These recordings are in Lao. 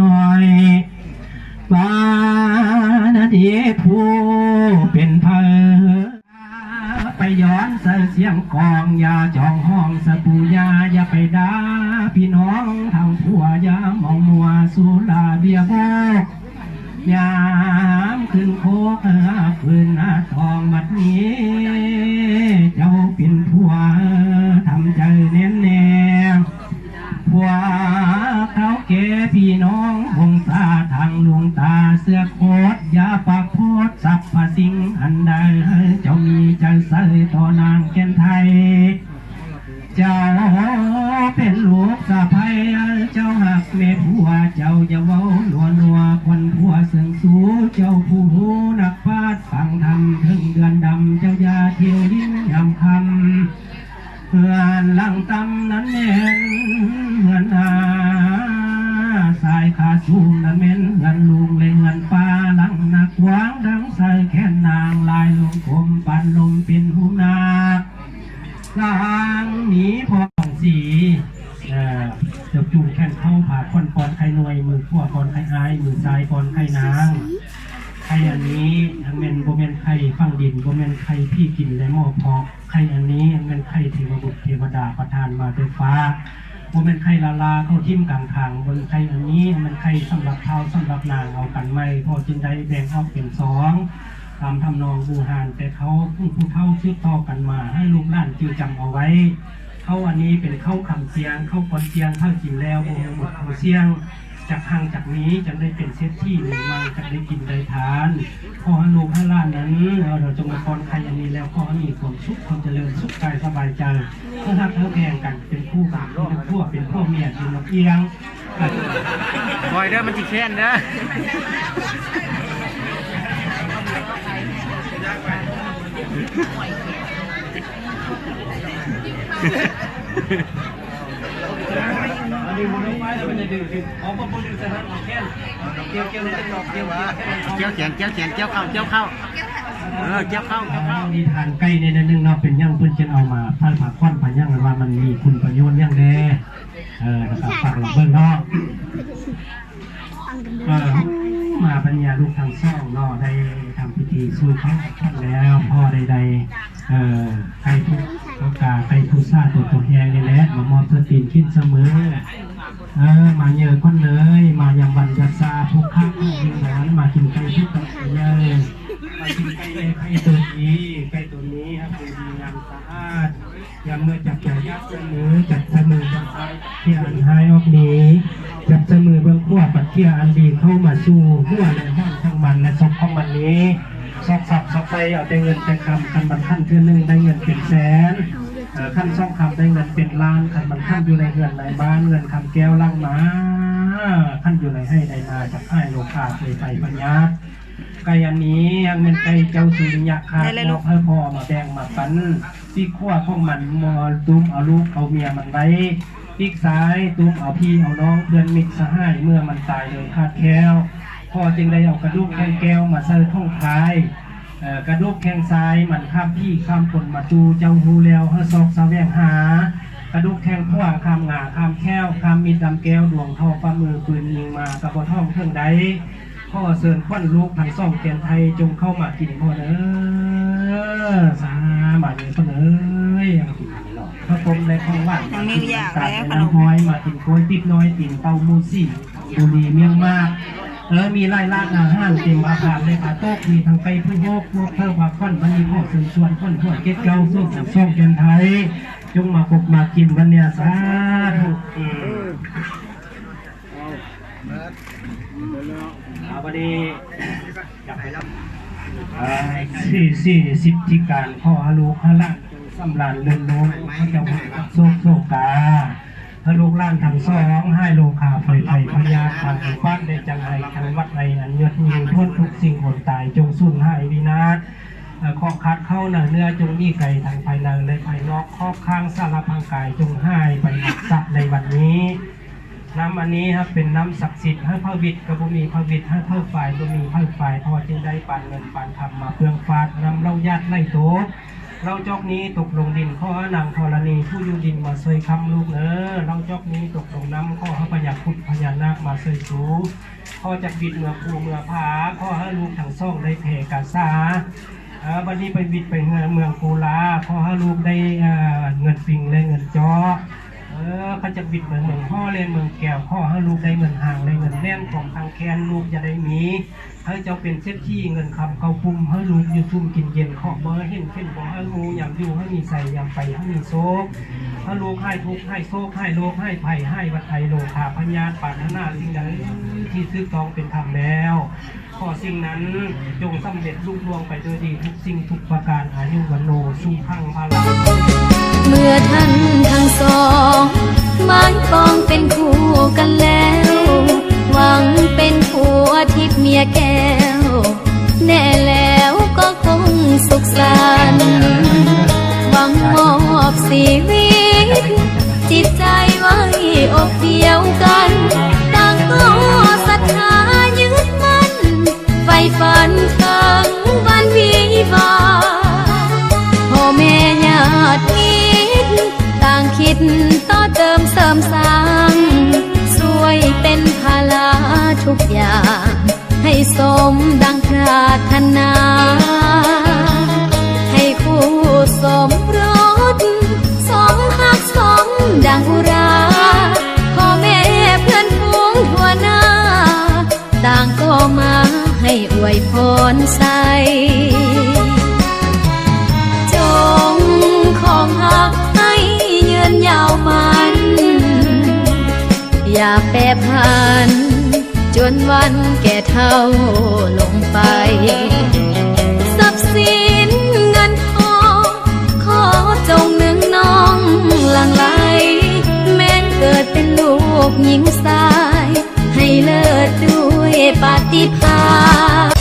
ມານະເດ ຜູ້ເປັນໃຜ ໄປຍ້ອນໃສ່ສຽງກອງ ຢ່າຈ້ອງຮ້ອງສະປູຢາ ຢ່າໄປດ່າພີ່ນ້ອງທາງຜົວ ຢ່າເມົາມົວສຸລາເບຍໂບກ ຍາມຂຶ້ນໂຄກຫາຟືນຫາທອງ ບັດນີ້ເຈົ້າເປັນຜົວ ທຳໃຈແໜ້ນແນ່ ພວກເຖົ້າແກ່ພີ່ນ້ອງວົງສາທາງລຸງຕາເສືອໂຄດ ຢ່າປາກໂພດສັບພະສິ່ງອັນໃດ ໃຫ້ເຈົ້າມີໃຈໃສຕໍ່ນາງແກ່ນໄທ ເຈົ້າເປັນລູກສະໃພ້ ເຈົ້າຮັກແມ່ຜົວ ເຈົ້າຢ່າເວົ້ານົວໆ ຄວັນຜົວເຊິ່ງຊູ ເຈົ້າຜູ້ຮູ້ນັກປາດຟັງທຳເຖິງເດືອນດຳ ເຈົ້າຢ່າທ່ຽວຫຼິ້ນຍາມຄ່ຳ ເຮືອນຫຼັງຕ່ຳນັ້ນແມ່ນເຮືອນນາ ຊາຍຂາສູງນັ້ນແມ່ນເຮືອນລຸງ ແລະເຮືອນປ້າຫຼັງໜ້າກວ້າງ ດັ່ງໃສ່ແຂນນາງ ລາຍລົງກົມປານລົມເປັນຮູບນາກ ຫຼັງນີ້ພໍສອງສີ ເອີ ເຈົ້າຈູງແຂນເຂົ້າ ພາຂວັນປ້ອນໄຂ່ໜ່ວຍ ມືຂວາປ້ອນໄຂ່ອ້າຍ ມືຊ້າຍປ້ອນໄຂ່ນາງ ໄຂ່ອັນນີ້ແມ່ນບໍ່ແມ່ນໄຂ່ຝັງດິນ ບໍ່ແມ່ນໄຂ່ຜີກິນ ແລະໝໍເພາະ ໄຂ່ອັນນີ້ແມ່ນໄຂ່ເທວະບຸດເທວະດາປະທານມາແຕ່ຟ້າ ບໍ່ແມ່ນໄຂ່ລ້າໆເຂົ້າຖິ້ມກາງທາງ ບໍ່ແມ່ນໄຂ່ອັນນີ້ແມ່ນໄຂ່ສຳລັບທ້າວສຳລັບນາງເອົາກັນໃໝ່ ເພາະຈຶ່ງໄດ້ແບ່ງອອກເປັນຊອງ ຕາມທຳນອງບູຮານແຕ່ເກົ່າ ຜູ້ເຖົ້າສືບຕໍ່ກັນມາ ໃຫ້ລູກຫຼານຈື່ຈຳເອົາໄວ້ ເຂົ້າອັນນີ້ເປັນເຂົ້າຄຳສ່ຽງ ເຂົ້າກ່ອນສ່ຽງ ຖ້າກິນແລ້ວບໍ່ຮູ້ໝົດຜູ້ສ່ຽງ ຈັກຮັ່ງຈັກມີ ຈັ່ງໄດ້ເປັນເສດຖີໃນມັ່ງ ຈັກໄດ້ກິນໄດ້ທານ ຂໍໃຫ້ລູກໃຫ້ຫຼານນັ້ນ ເອີ ເຮົາຈົ່ງມາປ້ອນໄຂ່ອັນນີ້ແລ້ວ ຂໍໃຫ້ມີຄວາມສຸກ ຄວາມຈະເລີນ ສຸກກາຍສະບາຍໃຈ ເຮົາຮັກເຮົາແພງກັນ ເປັນຄູ່ກັນ ເປັນຜົວເປັນຜົວເມຍ ຢູ່ນຳອຽງ ບໍ່ເດີ ມັນຊິແຄ້ນເດີ. ກ່ຽວແຂນ ກ່ຽວແຂນ ກ່ຽວເຂົ້າ ກ່ຽວເຂົ້າ ເອີ ກ່ຽວເຂົ້າ ກ່ຽວເຂົ້າ. ນິທານໄກ່ແດ່ໜ້ອຍໜຶ່ງເນາະ ເປັນຫຍັງເພິ່ນຈຶ່ງເອົາມາໃສ່ຜ້າຂວັນຜ້າຫຍັງ ວ່າມັນມີຄຸນປະໂຫຍດຫຍັງແດ່ ເອີ ແລ້ວກໍຟັງລອງເບິ່ງເນາະ. ເອີ ມາບັນຍາລູກທັງສອງເນາະ ໄດ້ທຳພິທີສູ່ເຂົ້າແລ້ວ ພໍໄດ້ໄດ້ ເອີ ໄກ່ຜູ້ກາ ໄກ່ຜູ້ຊາໂຕໂຕແຮງນີ້ແຫຼະ ມາມອບເສື້ອຕີນກິນສະເໝີ ເອີ ມາເຍີຄວັນເລີຍ ມາຍາມວັນຍັດສາ ຜູ້ຄ້າຜູ້ຍິງນານ ມາກິນໄກ່ຜູ້ກາໃຫຍ່ ມາກິນໄກ່ແມ່ໄຂ່ໂຕດີ ໄກ່ໂຕນີ້ຮັກໂຕດີງາມສະອາດ ຍາມເມື່ອຈັບໃຈຈັບສະເໝີ ຈັບສະເໝີເບື້ອງຊ້າຍ ເຄຍອັນຮ້າຍອອກໜີ ຈັບສະເໝີເບື້ອງຂວາ ປັດເຄຍອັນດີເຂົ້າມາສູ່ຫົວ ແລະ ຫາງຂອງມັນ ແລະ ສົກຂອງມັນນີ້ ຊອກຊັບຊອກໄຊເອົາແຕ່ເງິນແຕ່ຄຳ ຄັນມັນຂັນເທື່ອໜຶ່ງໄດ້ເງິນເປັນແສນ ເອີ ຂັນສອງຄຳໄດ້ເງິນເປັນລ້ານ ຄັນມັນຂັນຢູ່ໃນເຮືອນໃນບ້ານ ເງິນຄຳແກ້ວຫຼັ່ງມາ ຂັນຢູ່ໃນໄຮ່ໃນນາ ຈັກຫາຍໂລຄາເຄີຍໄພພະຍາດ ໄກ່ອັນນີ້ຍັງແມ່ນໄກ່ເຈົ້າສຸລິຍະຄາດ ໄດ້ແລ້ວລູກ ຍອກໃຫ້ພໍ່ມາແບ່ງມາປັນ ປີກຂວາຂອງມັນມາຕຸ້ມເອົາລູກເອົາເມຍມັນໄວ້ ປີກຊ້າຍຕຸ້ມເອົາພີ່ເອົານ້ອງເພື່ອນມິດສະຫາຍ ເມື່ອມັນຕາຍໂດຍຂາດແຄ້ວ ພໍ່ຈຶ່ງໄດ້ເອົາກະດູກແຂ້ງແກ້ວມາໃສ່ຖົງພາຍ ເອີ ກະດູກແຂ້ງຊ້າຍມັນຂ້າມຜີຂ້າມຄົນມາຕູ້ ເຈົ້າຮູ້ແລ້ວໃຫ້ຊອກສະແຫວງຫາ ກະດູກແຂ້ງຂວາຂ້າມງາຂ້າມແຂ້ວ ຂ້າມມິດລຳແກ້ວ ດວງທໍ່ຝ່າມື ປືນຍິງມາກະບໍ່ທ້ອງເຖິງໃດ ຂໍເຊີນຂວັນລູກທັງສອງແກ່ນໄທ ຈົ່ງເຂົ້າມາກິນພໍ່ເດີ ສາ ມາເດີພໍ່ເອີຍ ເຂົ້າຕົ້ມແລະຂອງຫວານ ຍັງມີຢາກແລ້ວຂະໜົມ ນ້ຳຫ້ອຍ ມາກິນກ້ວຍຕິບນ້ອຍ ຕີນເຕົ້າໝູສີ ບຸລີເມຍງໝາກ ເອີ ມີຫຼາຍລາກອາຫານເຕັມອາຄານ ແລະ ອາໂຕກ ມີທັງໄກ່ພະໂຍກ ພວກເຖົ້າພາຂວັນ ບັດນີ້ຂໍເຊີນຊວນຂວັນຫົວເຈັດເກົ້າ ສອງແກ່ນໄທ ຈົ່ງມາຄົບມາກິນວັນເນຍ ສາທຸ ອືມ. ເອົາ ບັດນີ້ ເອີ ສິດທິການ ຂໍໃຫ້ລູກໃຫ້ຫຼານ ສຳລານເລີນໂລດ ເຂົາເຈົ້າມີໂຊກໂຊກາ ໃຫ້ລູກຫຼານທັງສອງ ຫາຍໂລຄາໄພໄພພະຍາດ ປານອຸປາດ ແລະ ຈັງໄຫ ຈັງຫວັດໄອ ອັນຍດຍິງ ທົ່ວນທຸກສິ່ງ ຄົນຕາຍ ຈົ່ງສູນຫາຍວິນາດ ເອີ ຂອງຂາດເຂົ້າໜາເນື້ອ ຈົ່ງໜີໄກ ທັງພາຍໃນ ແລະ ພາຍນອກ ຂອບຂ້າງສາລະຮ່າງກາຍ ຈົ່ງຫາຍໄປໝົດສັດໃນວັນນີ້. ນ້ຳອັນນີ້ຫາກເປັນນ້ຳສັກສິດ ໃຫ້ພະວິດກໍບໍ່ມີພະວິດ ໃຫ້ເຜີຝາຍບໍ່ມີເຜີຝາຍ ພໍ່ຈຶ່ງໄດ້ປານເງິນປານຄຳມາເຟືອງຟາດ ນ້ຳເຫຼົ້າຢາດໄຫຼຕົກ ເລົ່າຈອກນີ້ຕົກລົງດິນ ຂໍໃຫ້ນາງທໍລະນີຜູ້ຢູ່ດິນມາຊ່ວຍຄ້ຳລູກເນີ. ເລົ່າຈອກນີ້ຕົກລົງນ້ຳ ຂໍໃຫ້ພະຍາຄຸດພະຍານາກມາຊ່ວຍຊູ. ຂໍຈັກບິດເມືອງພູເມືອຜາ ຂໍໃຫ້ລູກທັງສອງໄດ້ແຜ່ກາສາ. ເອີ ບັດນີ້ໄປບິດໄປເຮືອເມືອງກູລາ ຂໍໃຫ້ລູກໄດ້ ເອີ ເງິນປິງ ແລະ ເງິນຈອກ. ເອີ ຂ້າຈັກບິດເມືອງ ເມືອງຫໍ້ ແລະ ເມືອງແກ້ວ ຂໍໃຫ້ລູກໄດ້ເງິນຫາງ ແລະ ເງິນແໜ້ນ ຂອງທາງແຄ້ນລູກຢ່າໄດ້ມີ. ໃຫ້ເຈົ້າເປັນເສດຖີເງິນຄຳເຂົ້າປຸ້ມ ໃຫ້ລູກຢູ່ຊຸ່ມກິນເຢັນ ເຄາະບໍ່ເຫັນເຂັນບໍ່ໃຫ້ຮູ້ ຍາມຢູ່ໃຫ້ມີໄຊ ຍາມໄປໃຫ້ມີໂຊກ ໃຫ້ລູກຫາຍທຸກ ຫາຍໂສກ ຫາຍໂລກ ຫາຍໄພ ຫາຍຫວັດໄຂ້ ໂລຄາພະຍາດ ປາດຖະໜາສິ່ງໃດທີ່ຖືກຕ້ອງເປັນທຳແລ້ວ ຂໍສິ່ງນັ້ນຈົ່ງສຳເລັດລຸລ່ວງໄປດ້ວຍດີທຸກສິ່ງທຸກປະການ ອາຍຸວັນໂນ ສຸຂັງພະລັງ. ເມື່ອທ່ານທັງສອງໝາຍປອງເປັນຄູ່ກັນແລ້ວ ຫວັງເປັນຜົວທິບເມຍແກ້ວ ແນ່ແລ້ວກໍຄົງສຸກສັນ ຫວັງມອບຊີວິດ ຈິດໃຈໄວ້ອົບດຽວກັນ ຕ່າງກໍສັດທາຍຶດໝັ້ນ ໃຝ່ຝັນເຖິງວັນວິວາ. ພໍ່ແມ່ຍາດມິດ ຕ່າງຄິດຕໍ່ເຕີມເສີມສ້າງ ຊ່ວຍເປັນພາລາທຸກຢ່າງ ໃຫ້ສົມດັ່ງປາດຖະໜາ ໃຫ້ຄູ່ສົມລົດ ສົມຮັກສົມດັ່ງອຸລາ ພໍ່ແມ່ເພື່ອນຝູງທົ່ວໜ້າ ຕ່າງກໍມາໃຫ້ອວຍພອນໃສ່ ຈົ່ງຄອງຮັກໃຫ້ຍືນຍາວໝັ້ນ ຢ່າແປຜັນ ຈົນວັນແກ່ເຖົ້າລົງໄປ ຊັບສິນເງິນທອງ ຂໍຈົ່ງເນືອງນອງຫຼັ່ງໄຫຼ ແມ່ນເກີດເປັນລູກຍິງຊາຍ ໃຫ້ເລີດດ້ວຍປາຕິພານ.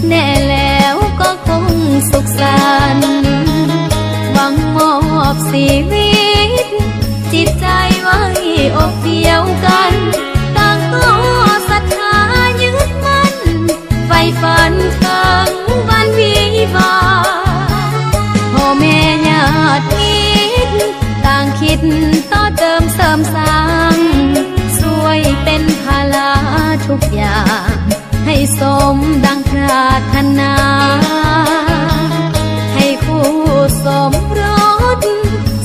ແນ່ແລ້ວກໍຄົງສຸກສັນ ຫວັງມອບຊີວິດ ຈິດໃຈໄວ້ອົບດ່ຽວກັນ ຕ່າງກໍສັດທາຍຶດໝັ້ນ ໃຝ່ຝັນເຖິງວັນວິວາ ພໍ່ແມ່ຍາດມິດ ຕ່າງຄິດຕໍ່ເຕີມເສີມສ້າງ ຊ່ວຍເປັນພາລາທຸກຢ່າງ ໃຫ້ສົມດັ່ງປາດຖະໜາ ໃຫ້ຄູ່ສົມລົດ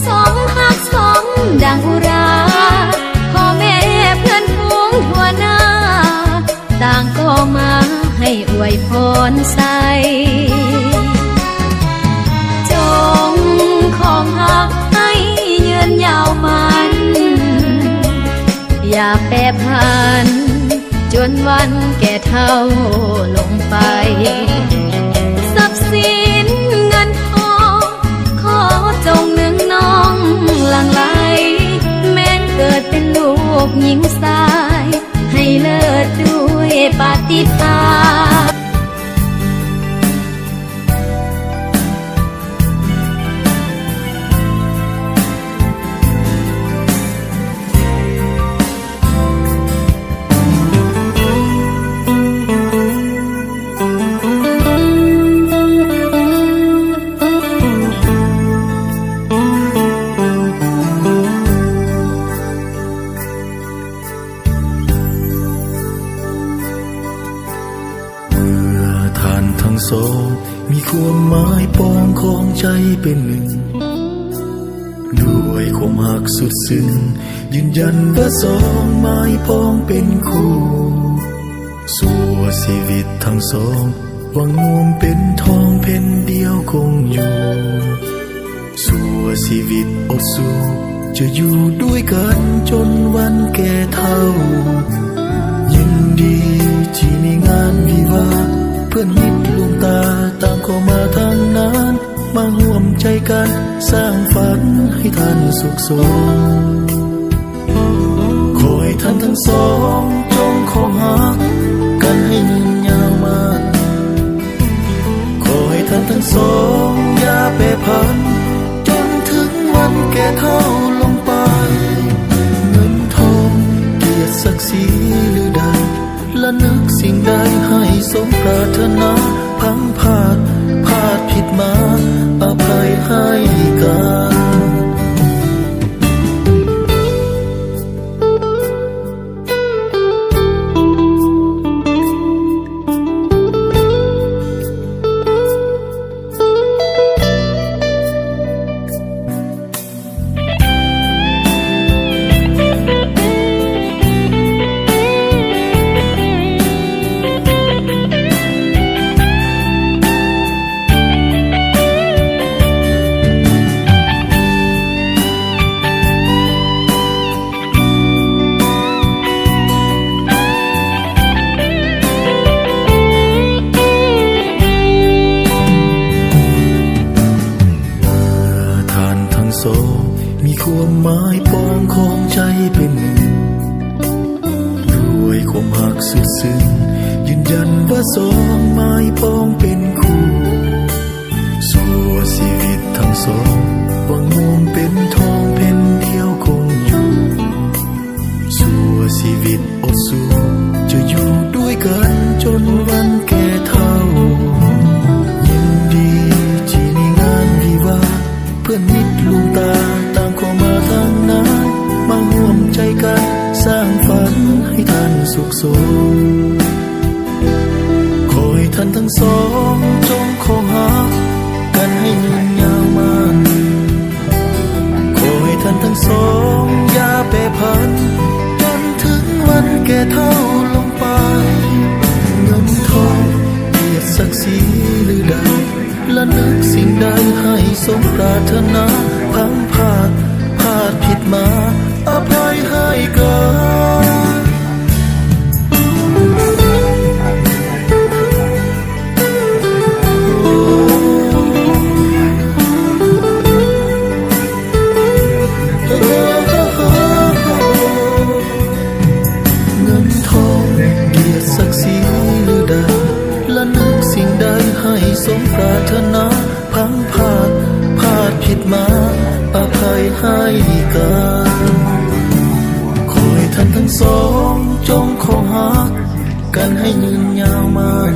ສົມຮັກສົມດັ່ງອຸຣາ ພໍ່ແມ່ເພື່ອນຝູງທົ່ວໜ້າ ຕ່າງກໍມາໃຫ້ອວຍພອນໃສ່ ຈົ່ງຄອງຮັກໃຫ້ຍືນຍາວໝັ້ນ ຢ່າແປຜັນ ຈົນວັນແກ່ເຖົ້າລົງໄປ ຊັບສິນເງິນທອງ ຂໍຈົ່ງໜຶ່ງນອງຫຼັ່ງໄຫຼ ແມ່ນເກີດເປັນລູກຍິງຊາຍ ໃຫ້ເລີດດ້ວຍປາຕິພານ. ເມື່ອທ່ານທັງສອງ ມີຄວາມໝາຍປອງຂອງໃຈເປັນໜຶ່ງ ດ້ວຍຄວາມຮັກສຸດຊຶ້ງ ຢືນຢັນວ່າສອງໝາຍປອງເປັນຄູ່ ຊົ່ວຊີວິດທັງສອງ ຫວັງນວມເປັນທອງແຜ່ນດຽວຄົງຢູ່ ຊົ່ວຊີວິດອົດສູ້ ຈະຢູ່ດ້ວຍກັນຈົນວັນແກ່ເຖົ້າ ຍິນດີທີ່ມີງານວິວາ ເພື່ອນມິດລວງຕາຕ່າງກໍມາທັງນັ້ນ ມາຮ່ວມໃຈກັນສ້າງຝັນໃຫ້ທ່ານສຸກສົມ ຂໍໃຫ້ທ່ານທັງສອງຈົ່ງຄອງຮັກກັນໃຫ້ຍືນຍາວໝັ້ນ ຂໍໃຫ້ທ່ານທັງສອງຢ່າແປຜັນ ຈົນເຖິງວັນແກ່ເຖົ້າລົງໄປ ເງິນທອງ ກຽດສັກສີຫຼືໃດ ລະນຶກສິ່ງໃດໃຫ້ສົມປາດຖະໜາ ພັງພາດ ພາດຜິດມາ ອະໄພໃຫ້ກັນ. ທ່ານທັງສອງ ມີຄວາມໝາຍປອງຂອງໃຈເປັນໜຶ່ງ ດ້ວຍຄວາມຮັກສຸດຊຶ້ງ ຢືນຢັນວ່າສອງໝາຍປອງເປັນຄູ່ ຊົ່ວຊີວິດທັງສອງ ຫວັງຮ່ວມເປັນທອງແຜ່ນດຽວຄົງຢູ່ ຊົ່ວຊີວິດອົດສູ້ ຈະຢູ່ດ້ວຍກັນຈົນວັນແກ່ເຖົ້າ ຍິນດີທີ່ມີງານວິວາ ເພື່ອນມິດລວງຕາຕ່າງກໍມາທັງນັ້ນ ມາຮ່ວມໃຈກັນສ້າງຝັນໃຫ້ທ່ານສຸກສົມ ຂໍໃຫ້ທ່ານທັງສອງຈົ່ງຄອງຮັກກັນໃຫ້ຍືນຍາວໝັ້ນ ຂໍໃຫ້ທ່ານທັງສອງຢ່າແປຜັນ ຈົນເຖິງວັນແກ່ເຖົ້າລົງໄປ ເງິນທອງ ກຽດສັກສີຫຼືໃດ ລະນຶກສິ່ງໃດໃຫ້ສົມປາດຖະໜາ ພັງພາດ ພາດຜິດມາ ອະໄພໃຫ້ກັນ. ເງິນທອງ ກຽດສັກສີຫຼືໃດ ລະນຶກສິ່ງ ໃຫ້ສົມປາດຖະໜາ ພັງພາດ ພາດຜິດມາ ອະໄພໃຫ້ກັນ. ຂໍໃຫ້ທ່ານທັງສອງ ຈົ່ງຄົບຮັກກັນໃຫ້ຍືນຍາວໝັ້ນ.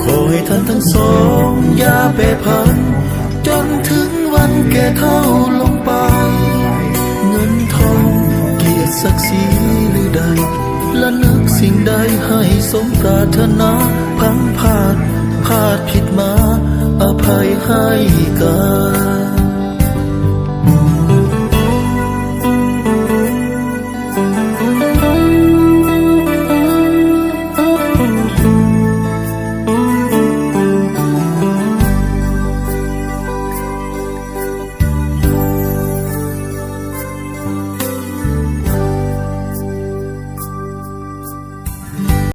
ຂໍໃຫ້ທ່ານທັງສອງ ຢ່າແປຜັນ ຈົນເຖິງວັນແກ່ເຖົ້າລົງໄປ. ເງິນທອງ ກຽດສັກສີຫຼືໃດ ລະນຶກສິ່ງໃດໃຫ້ສົມປາດຖະໜາ ພັງພາດ ພາດຜິດມາ ອະໄພໃຫ້ກັນ.